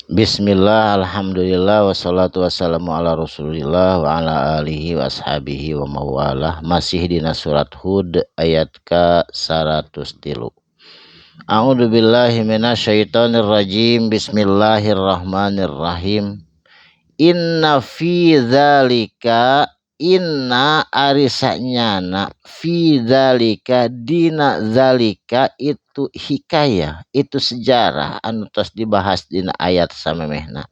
Bismillah, alhamdulillah, wassalatu wassalamu ala rasulillah wa ala alihi wa ashabihi wa mawalah. Masih dina surat Hud ayat ka 103. A'udzu billahi minasyaitonir rajim. Bismillahirrahmanirrahim. Inna fi dzalika, inna ari sanyana, fi dzalika dina zalika itu hikayah, itu sejarah anu tos dibahas dina ayat samemehna.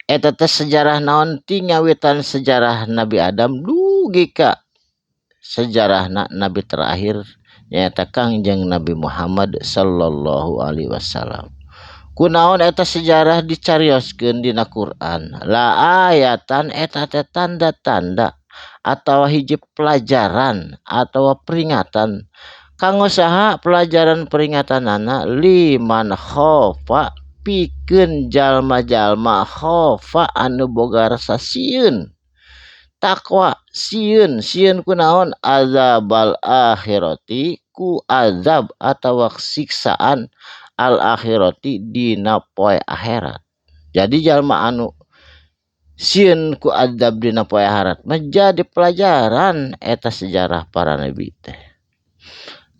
Eta teh sejarah naon? Ti ngawitan sejarah Nabi Adam dugi ka sejarahna nabi terakhir nyaeta Kangjeng Nabi Muhammad sallallahu alaihi wasallam. Kunaon eta sejarah dicarioskeun dina Quran? La ayatan eta teh tanda-tanda atawa hiji pelajaran atawa peringatan. Kanggo saha pelajaran peringatanana? Liman khofa, pikeun jalma-jalma khofa anu boga rasa sieun. Takwa sieun, sieun kunaon? Azabal akhirati, ku azab atawa siksaan al akhirati dina poe akhirat. Jadi jalma anu sieun ku azab dina poe akhirat menjadi pelajaran eta sejarah para nabi teh.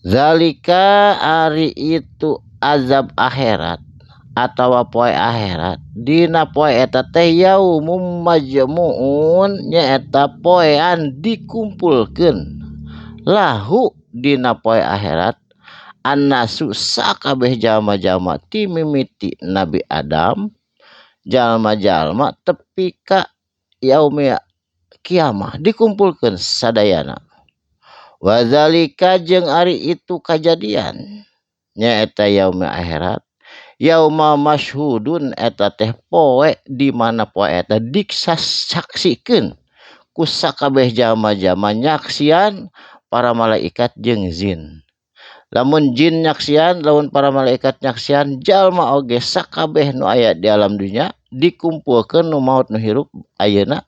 Zalika ari itu azab akhirat atawa poe akhirat dina poe eta teh yaumum majmuun, nyaeta poean dikumpulkeun lahu dina poe akhirat annasu sakabeh jalma-jalma ti mimiti Nabi Adam jalma-jalma tepi ka yaumi kiamah dikumpulkeun sadayana. Wazalika jeung ari itu kajadian nyaeta yaumi akhirat yauma masyhudun eta teh poe di mana poe eta diksaksikeun ku sakabeh jalma-jalma nyaksian para malaikat jeung jin. Lamun jin nyaksian, lamun para malaikat nyaksian, jalma oge sakabeh nu aya di alam dunya dikumpulkeun nu maot nu hirup ayeuna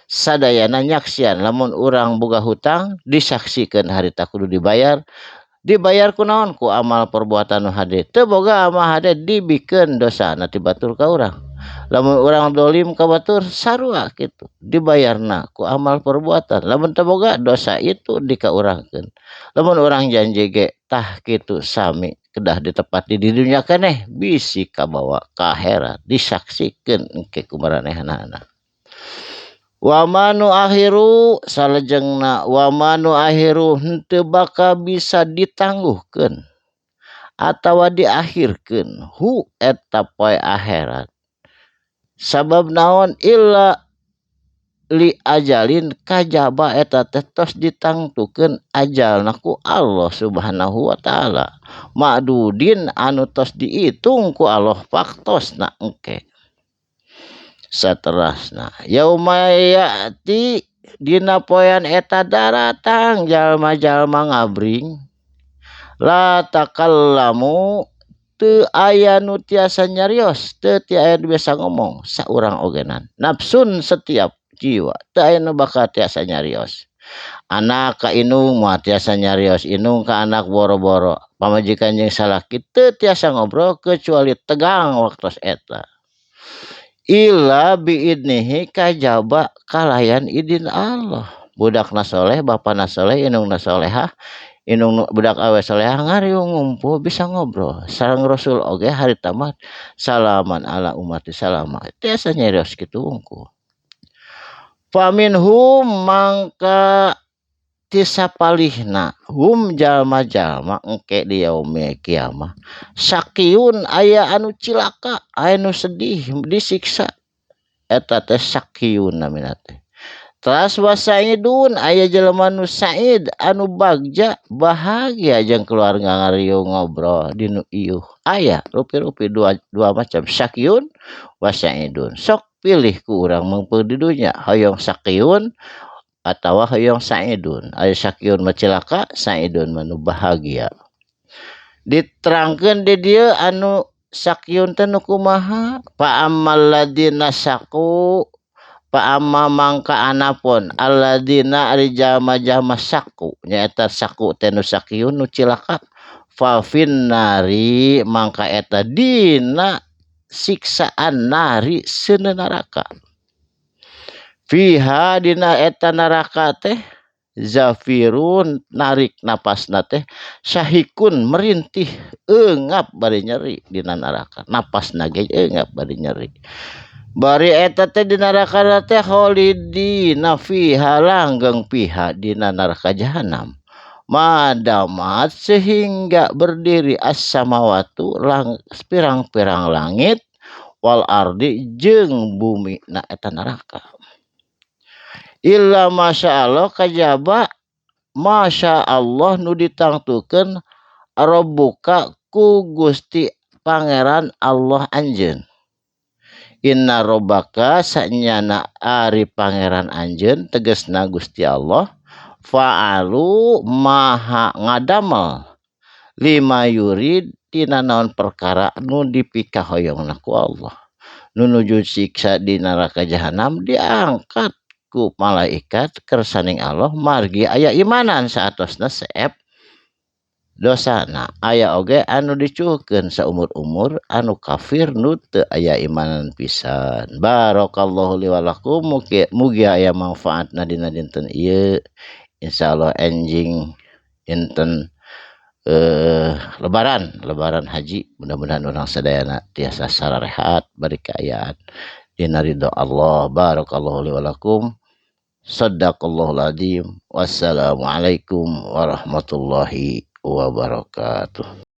sadayana nyaksian. Lamun urang boga hutang disaksikeun harita kudu dibayar. Dibayar ku naon? Ku amal perbuatan nu hade. Teu boga amal hade dibikeun dosana ti batur ka urang. Lamun urang dolim ka batur sarua kitu, dibayarna ku amal perbuatan. Lamun teu boga dosa itu dikaurangkeun. Lamun urang janji ge tah kitu sami kedah ditepati di dunya keneh bisi kabawa ka akhirat disaksikeun engke ku maranehanana. Wa manu akhiru salajengna wa manu akhiru henteu bakal bisa ditangguhkeun atawa diakhirkeun hu eta poe akhirat. Sabab naon? Illa li ajalin kajaba eta teh tos ditangtukeun ajalna ku Allah Subhanahu wa taala. Ma'dudin anu tos diitung ku Allah faktosna engke. Saterasna yauma ya'ti dina poean eta daratang jalma-jalma ngabring la takallamu teu aya nu tiasa nyarios, teu aya nu biasa ngomong saurang ogenan. Nafsun setiap jiwa teu aya nu bakal tiasa nyarios. Anak ka indung moal tiasa nyarios, indung ka anak boro-boro, pamajikan jeung salaki teu tiasa ngobrol kecuali tegang waktos eta. Illa biidnihi kajaba kalayan idin Allah. Budakna soleh, bapana soleh, indungna solehah, indung budak awe solehah ngariung ngumpul bisa ngobrol. Sareng Rasul oge harita mah salaman ala umati salama. Tiasa nyarios kitu wungkul. Faminhum mangka tisapalihna hum jalma-jalma engke di yaumi kiamah sakiun aya anu cilaka, aya nu sedih disiksa eta teh sakiun namina teh. Teras wasaidun aya jelema nu said anu bagja bahagia jeung keluarga ngariung ngobrol di nu iuh. Aya rupi-rupi dua macam sakiun wasaidun. Sok pilih ku urang meupeut di dunya hoyong sakiun atawa hoyong saidun. Aya sakiun mah cilaka, saidun mah nu bahagia. Diterangkeun di dieu anu sakiun teh nu kumaha? Fa ammal ladina saqu fa amma mangka anapun alladzina ari jalma-jalma saku nyaeta saku teh nu sakiun nu cilaka fa finnari mangka eta dina Siksaan nari seuneu neraka. Fiha dina eta neraka teh zafirun, narik napasna teh syahikun, merintih, eungap bari nyeri. Dina neraka napasna ge eungap bari nyeri. Bari eta teh di neraka teh kholidina fiha, langgeng, fiha dina neraka jahanam, madamat, sehingga berdiri, as-samawatu, lang pirang-pirang langit, wal ardi, jeung bumi na eta neraka, illa masya Allah, kajaba masya Allah nu ditangtukeun, rabbuka, ku Gusti Pangeran Allah anjeun. Inna robbaka, sanyana ari Pangeran anjeun, tegesna Gusti Allah, fa'alu, maha ngadamel, lima yurid, tina naon perkara nu dipikahoyongna ku Allah. Nu nuju siksa di neraka jahanam diangkat ku malaikat kersaning Allah margi aya imanan saatosna seep dosana. Aya oge anu dicuhkeun saumur-umur, anu kafir nu teu aya imanan pisan. Barakallahu li walakum, mugi mugi aya manfaatna dina dinten ieu. Insyaallah enjing dinten lebaran, lebaran haji, mudah-mudahan urang sadayana tiasa sararehat bari kaayaan dina ridho Allah. Barakallahu li walakum. Sadaqallahul azim. Wassalamualaikum warahmatullahi wabarakatuh.